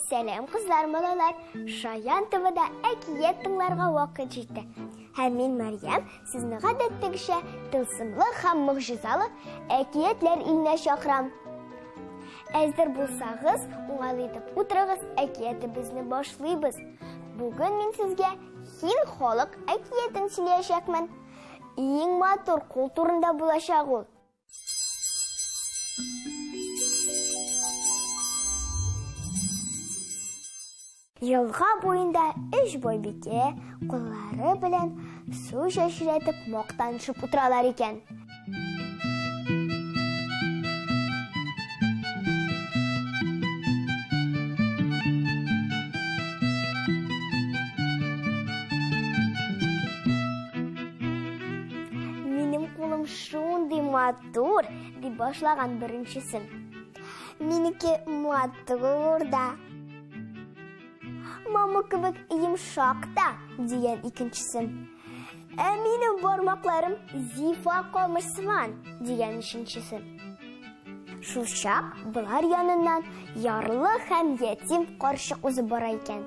Сәлам, кызлар, малайлар! Шаян ТВда әкият тыңларга вакыт җитте. Һәм мин, Мәрьям, сезне гадәттәгечә тылсымлы һәм могҗизалы әкиятләр иленә чакырам. Әзер булсагыз, уңайлы итеп утырыгыз, әкиятебезне башлыйбыз. Бүген мин сезгә Һинд халык әкиятен сөйләячәкмен. Иң матур кул турында булачак ул. Елга буенда өч байбикә куллары белән су чәчрәтеп мактанышып утыралар икән. Минем кулым шундый матур, дип башлаган беренчесе. Минеке матур да. Мамык кебек йомшак та, дигән икенчесе. Ә минем бармакларым зифа камыш сыман, дигән өченчесе. Шулчак болар яныннан ярлы һәм ятим карчык узып бара икән.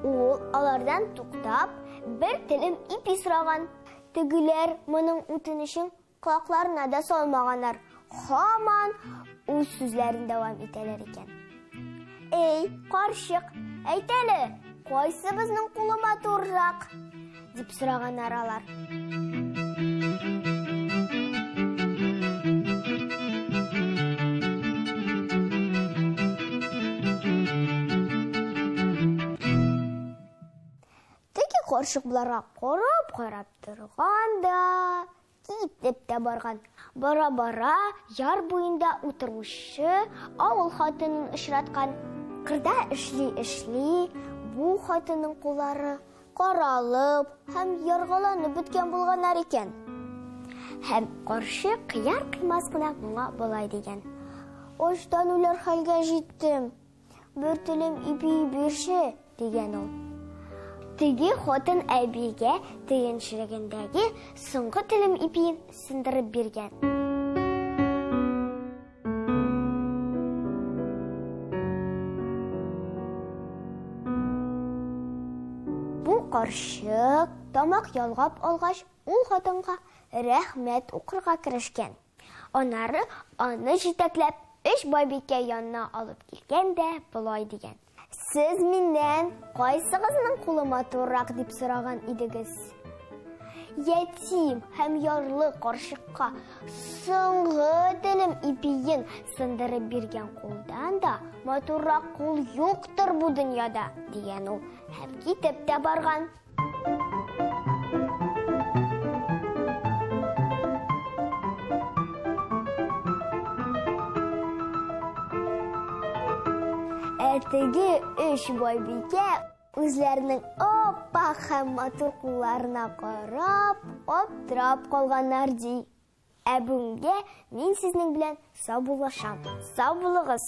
Ул алардан туктап, бер телем ипи сораган. Тегеләр моның үтенечен колакларына да салмаганнар, һаман үз сүзләрен дәвам итәләр икән. Эй, карчык, әйт әле, кайсыбызның кулы матуррак? дип сораганнар алар. Теге карчык боларга карап-карап торган да, китеп тә барган. Бара-бара яр буенда утыручы авыл хатынын очраткан. Кырда эшли-эшли, бу хатынның куллары каралып һәм яргаланып беткән булганнар икән. Һәм карчык кыяр-кыймас кына моңа болай дигән. Ачтан үләр хәлгә җиттем. Бер телем ипи бирче, дигән ул. Теге хатын әбигә төенчелегендәге соңгы телем ипиен сындырып биргән. Бу карчык тамак ялгап алгач, ул хатынга рәхмәт укырга керешкән. Аннары аны җитәкләп өч байбикә янына алып килгән дә болай дигән. Сез миннән кайсыгызның кулы матуррак дип сораган идегез. Ятим һәм ярлы карчыкка соңгы телем ипиен сындырып биргән кулдан да матуррак кул юктыр бу дөньяда, дигән ул һәм китеп тә барган. Ә теге өч байбикә үзләренең аппак һәм матур кулларына карап, аптырап калганнар ди. Ә бүгенгә мин сезнең белән саубуллашам. Сау булыгыз!